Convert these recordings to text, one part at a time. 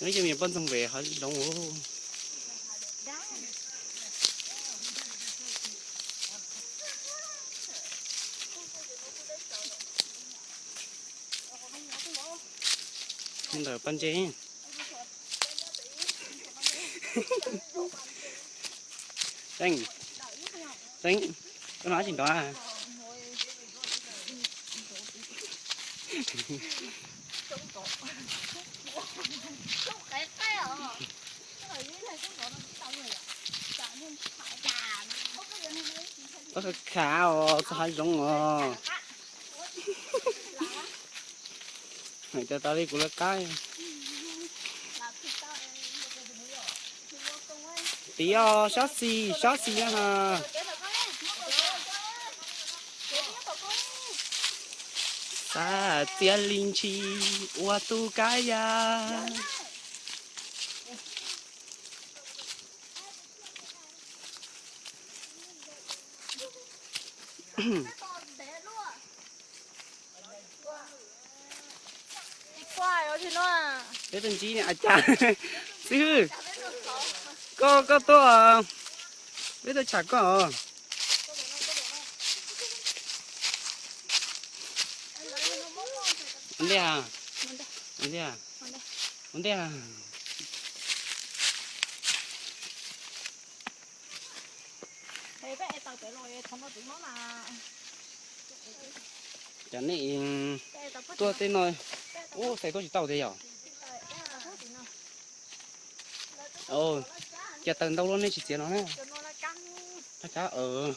Neb cov me nyuam poj ntxoog pem hav zoov. Ntawm paj ntse. Tseeb, Tseeb, koj no tsis nrov. Koj khav os, txog hav zoov os. Hais tas tas li kuv lawv qab. Tiv os, sob xis, sob xis na ha. Xav txiav li ntshis ua tub kab ya. Peb tuaj ntsib a cas, xib hwb, koj, koj tuaj, peb tuaj tsham koj os. Ua ntej, ua ntej, ua ntej. Cas nej tuaj tej no, ub, xaiv tuaj tsis tau tiag yom. Cas taws ntau luaj nej tsis txiav no na. Laj kab, cov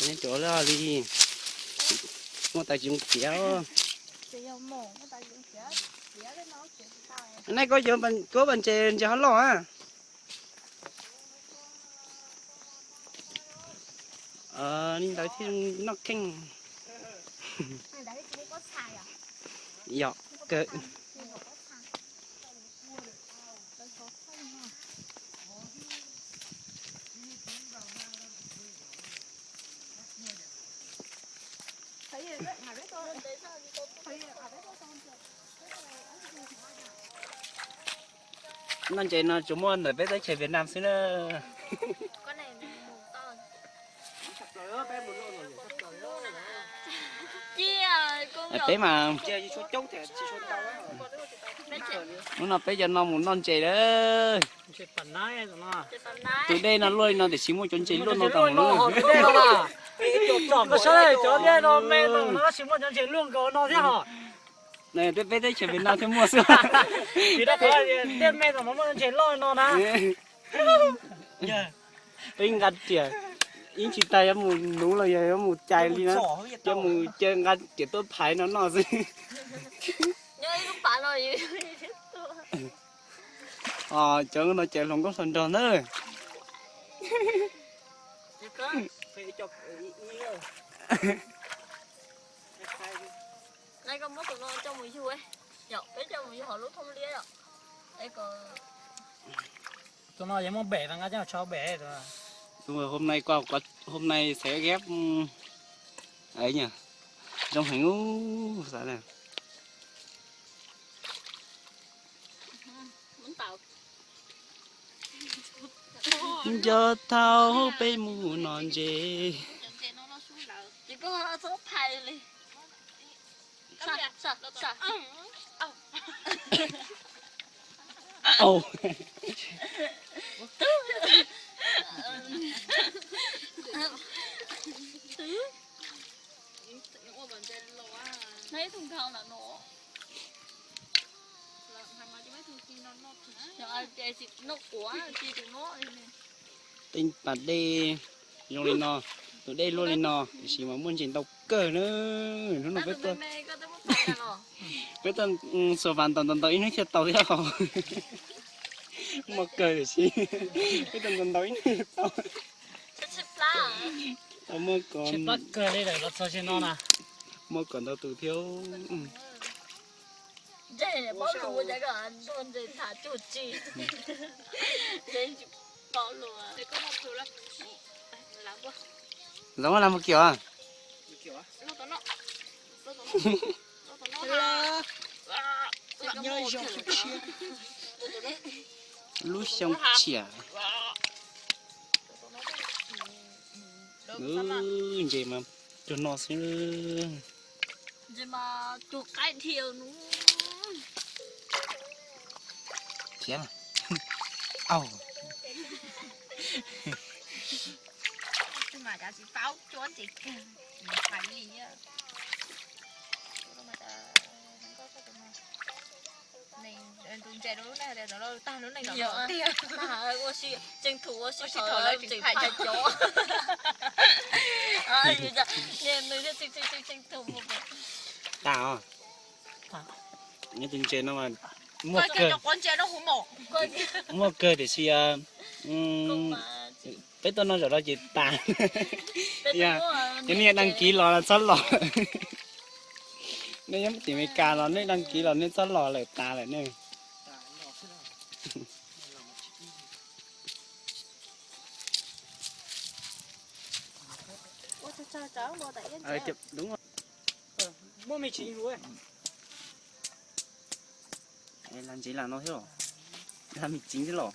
nej cov laj li, muaj tais tsis zoo txiav. Nej koj, koj pas ntses ntses ho loj a. Li ntawd thiaj noj kheej. Yog, kawg. Noj ntses no tsuas muaj ntawm peb teb chaws Vietnam xwb na. Peb mas, hnub no peb cov no mus noj ntses lawm. Tus dej no luaj li no tiam sis muaj cov ntses luaj no tau mus. Koj saib cov dej no me no tsis muaj cov ntses luaj nkaus no thiab hos. Peb teb chaws Vietnam thiaj muaj xwb. Vim rau qhov dej me no muaj ntses loj no na. Peb nqa riam ib tsis tas yuav mus nuv los yog yuav mus cais li na, yuav mus caw nqa riam tuaj phais no noj xwb. Cov no ces hluas nkauj hluas nraug ntag. Tus no yog muab bem nqa coj tso bem. Hôm nay qua, hôm nay sẽ ghép ấy nhỉ, trông hình u xả này. Nco thaum peb mus noj ntses. Teeb pas dej zoo li no, tus dej luaj li no, tiam sis mas muaj ntses ntau kawg na. Hnub no peb tuaj, peb tuaj xuas vas ntaus ntaus ntaus ib hnub thiaj tau thiab os. Muaj kawg tiam sis peb tuaj ntaus ntaus ib hnub thiaj tau. Tau muaj kom, muaj kom ntau tus thiab. Zoo las mus kios. Lub xyoo tshiab. Ntses mas cuag no xwb. Thiab. Tus ntses rau lub neej, tag lub neej rau tiag. Tseem thum ua si thaum lawv tseem phais cov cov. Nws thiaj tseem thum. Tas os. Nyob tus ntses no mas muaj kawg, muaj kawg tiam sis peb tuaj noj zaum no ces tas. Cov nej đăng ký los txhob los. Nej nyob tim Amelikas los nej đăng ký los nej txhob los lawm tas lawm ne. Ntsev lam no thiab los, lam me txiv thiab los.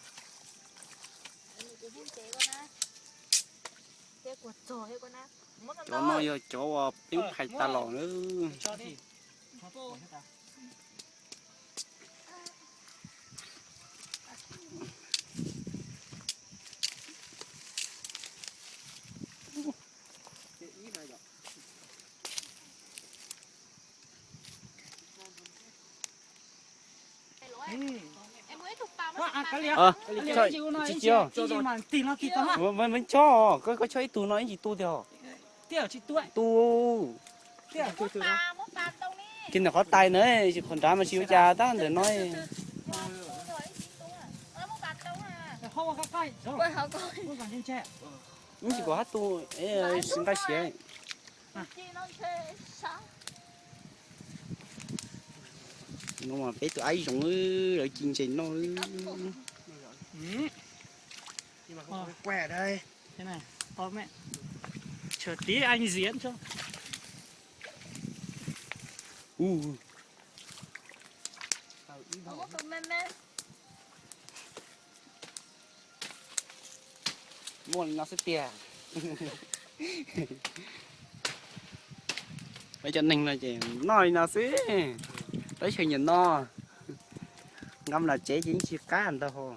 Cov no yog cov uas peb phais tas los na. Tsis tsis, koj, koj chob ib tug no ib tsis tu tiag. Tu. Ces ntawm qhov tais na, qhov nrad mas tsis ua cas, tab ntawm no. Ib ntsis kuv hab tu, nqaij siav. No mas peb tus aib zoov, lawv ci ntses noj. Muaj li no xwb tiag. Peb cov neeg no ces noj li no xwb. Teb chaws nyiam noj, nqa mus tsev ces yeej tsis qab ntag hos.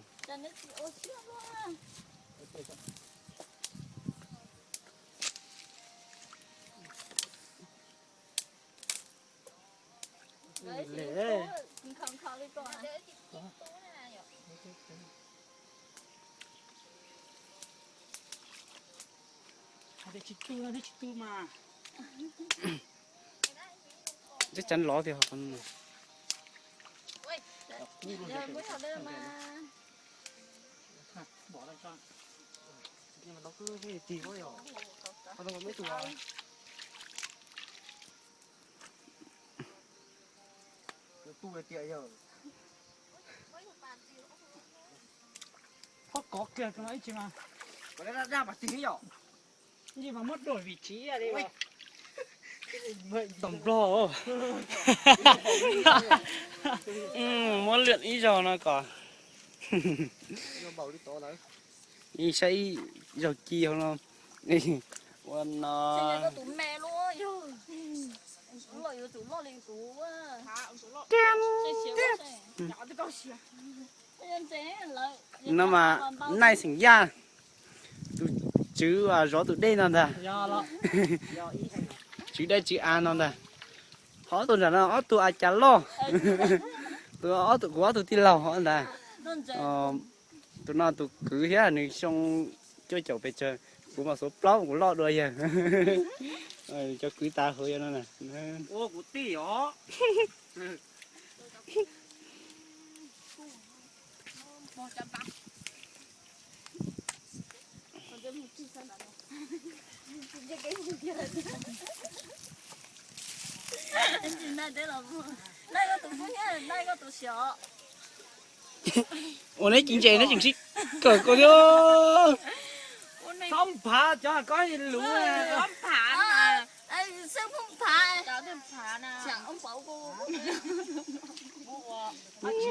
Tsis tu no thiab tsis tu mas. Chắc chắn ló thì họ còn. Thob kov kiag rau no ib tsis mas. Ib tsis mas muab đổi vị trí li. Tom nplog. Muab lượn ib zaug no kom. Ib saib ib zaug ci hauv no. Ua no. No mas Naij xeem Yaj, tus tswv zov tus dej no ntag. Tswv dej tswv av no ntag. Ho ob tug nram no ob tug a cas loj. Tus ob tug, kuv ob tug tij laug ho ntag. Tus no tus kwv thiab nws xyoo cuaj caum pes tsawg, kuv mas xuav plaub kuv loj dua yawg. Cov kwv tav huv yog no na. Ua neb ci ntses neb tseem sib kawm koj thiab. Txhob nphav cov ko luv.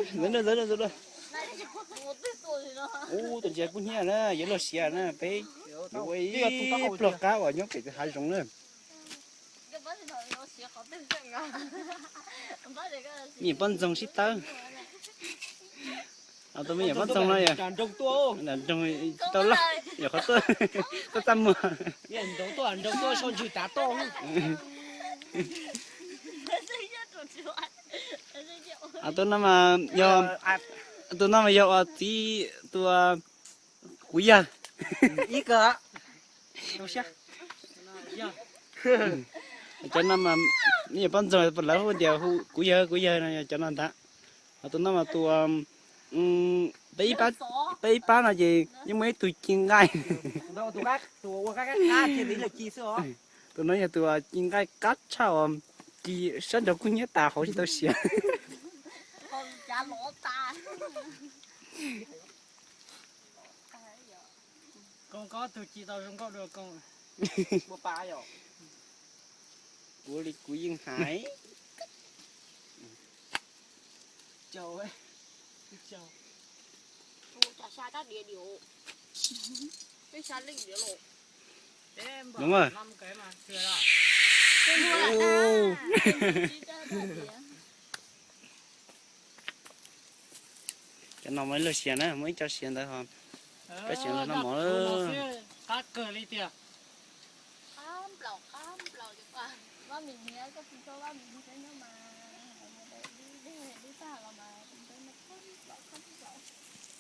Ntawd, ntawd, ntawd, ntawd. Ub, tus ntses kub hnyiab na, yuav luag siav na, peb yuav ua ib pluag qab uas nyob pem hav zoov na. Me nyuam poj ntxoog sib tawb. Tus me nyuam poj ntxoog no yog nroog tsis tau loj, yog qhov tuaj txaj muag. Tus no mas yog, tus no mas yog ua txiv tus kuv yawg. Cov no mas me nyuam poj ntxoog lawv hu tias hu kuv yawg kuv yawg no yog cov no ntag. Ho tus no mas tus, peb ib pab no ces yeej muaj ib tug ci nqaij. Tus no yog tus ci nqaij qab tshaj os, ci sab nraud kub hnyiab tas hauv tsis tau siav. Kuv li kuv yeej hais. Đúng rồi. Cov no muaj ib lub siav na, muaj ib co siav ntawd ho. Peb tseem los noj mov.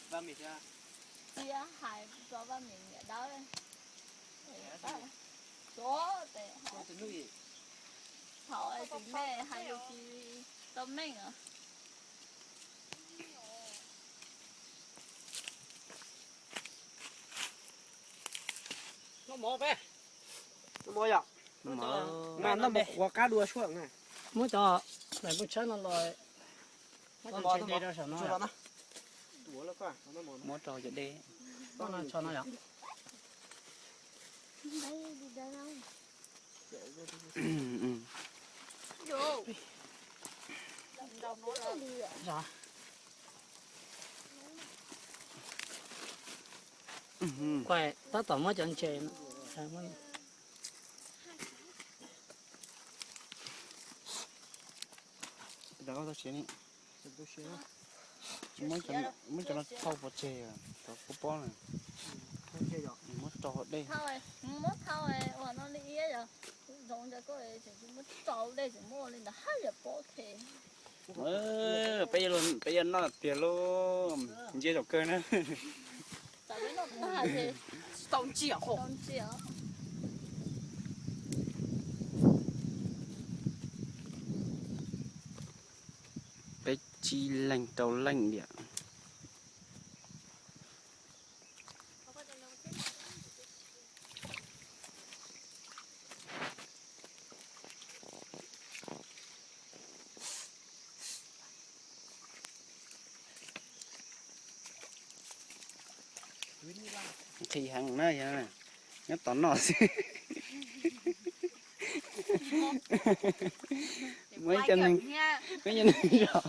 Thaum txiv me hais lus tsis tau meej os. Noj mov peb. Noj mov yom. Noj mov. Noj mov qhuav qab dua suab na. Muab cov daim nplooj tshiab no los. Muab cov dej rau saum no. Muab rau cov dej. Muab no tso no yom. Tab tom muab cov ntses no. Muab cov no thauj pov tseg, cov kub pob na. Muab rau hauv dej. Muab thauj ua no li ib yam, zoo ntawd koj tseem muab rau dej tseem muab ua li ntawd haj yam pob phem. Peb yuav noj tiag lauj, ntsia zaum kawg na. Tau ntsia. Peb tsib leeg rau leej diam. Nqhis heev na, nyob tos noj xwb. Muaj ib co neeg, muaj ib co neeg zov.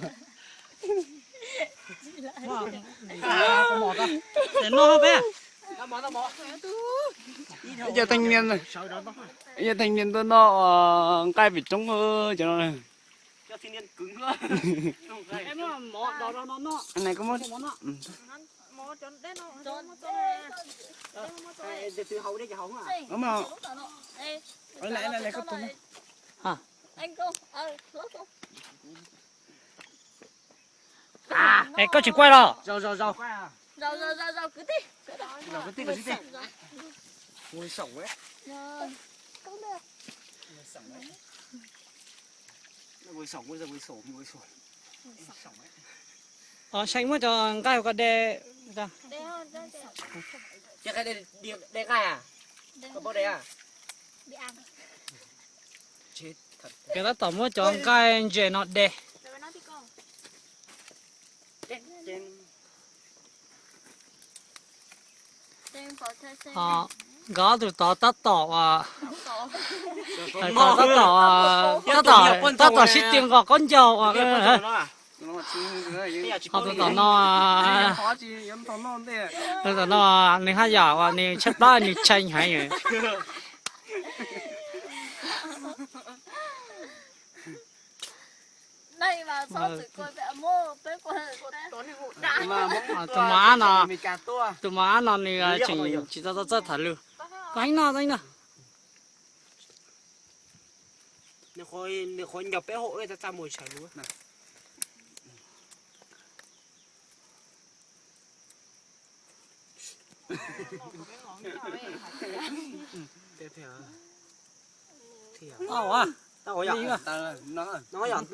Ib co theej nias, ib co theej nias tuaj noj nqaij pem roob cov no. Es koj tsis quay los? Seej muab cov nqaij ua koj de. Koj tab tom muab cov nqaij ntses no de. Nkawd ob tug tod tab tom uas Tab tom, tab tom, tab tom sib tw nqos qaub ncaug. Ho tus tom no, tus tom no nws haj yam uas nws tshaib plab nws tshee heev. Tus mos ab no, tus mos ab no nws tseem tsis tau txawj tham lus. Koj heev no, koj heev no. Nws qhuav nco peb hom txaj muag tshawv lub.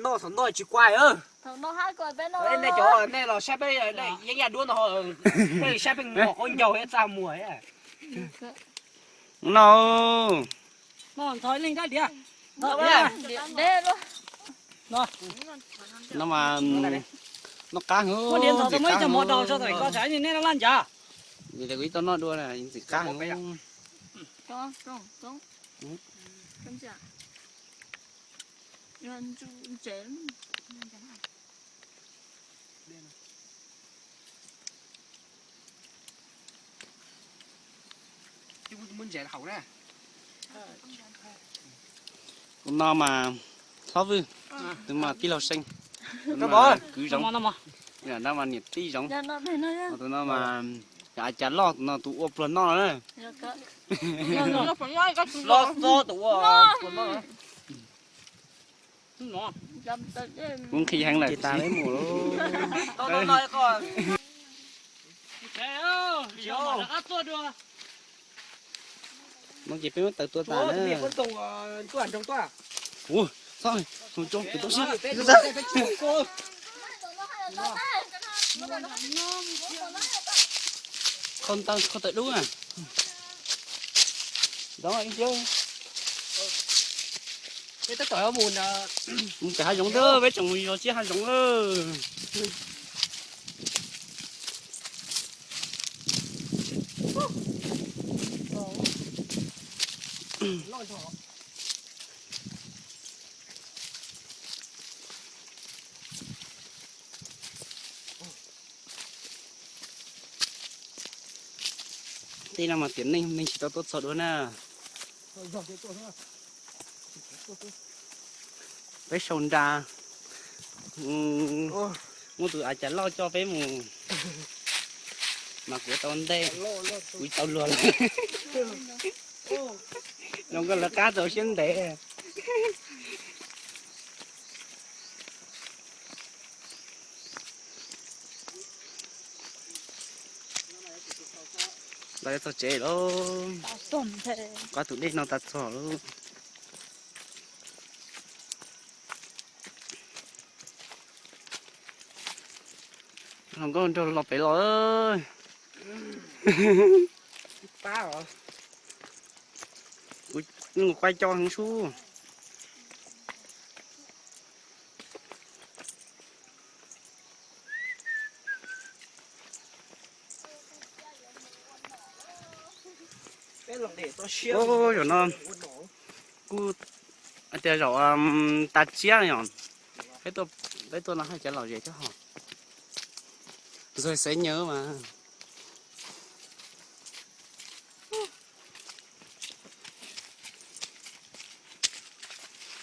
Noj txhob noj tsis kuaj. Nej cov nej los saib peb yeeb yaj duab no, peb saib peb nqos qaub ncaug txaj muag. No. No mas noj qab heev, ntxim qab heev. Kuv ib tug noj dua ntxim qab heev. Tus no mas Hlob Vwj, tus no mas tij laug Seej, tus no mas kwv Zoov, tus no mas niam tij Zoov, tus no mas cas loj, tus no tus ua pluag noj na. Kuv nqhis heev lawm. Ces mus lawm. No ces peb muab taws tua tas na. Ua, txhob, tus tub sib kho taws, kho taws dub na. Mus pem hav zoov xwb, peb tseem mus yos siab hav zoov. Tej no mas tiam neej neeg tsis tau tuaj txog dua na. Peb sau nra, muaj tus av cas loj coj peb mus, mas kuv tau ntej, kuv tau luag lawm. Zoo nkauj lawv qab tau siab ntev. Los txog tsev lawm. Qab tus dej no tas txog lawm. Hluas nkauj nraug los pem los. Kuv quaj coj heev sub. Zaum no kuj hais tias zaum tas tsiab yom, peb tuaj no haj cov lom zem thiab hos. Ntxawg xev nyees mas.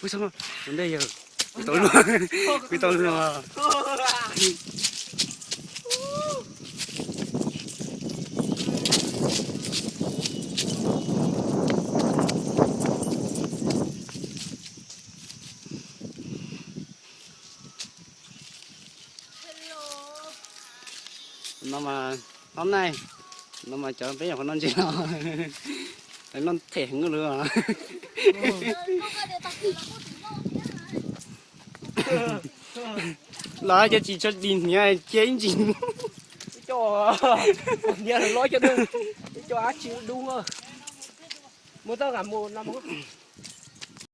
Ua ntej yawg, kuv tau luag, kuv tau luag. No mas, no na, no mas cov peb nyuam qhuav noj ntses no, lawv noj them heev lawm. Los cov tsis tshua dig hniav cia ib ntsis. Hniav lawv lob cov dub, cov dab tsi dub. Muab txoj nqa mus no mus.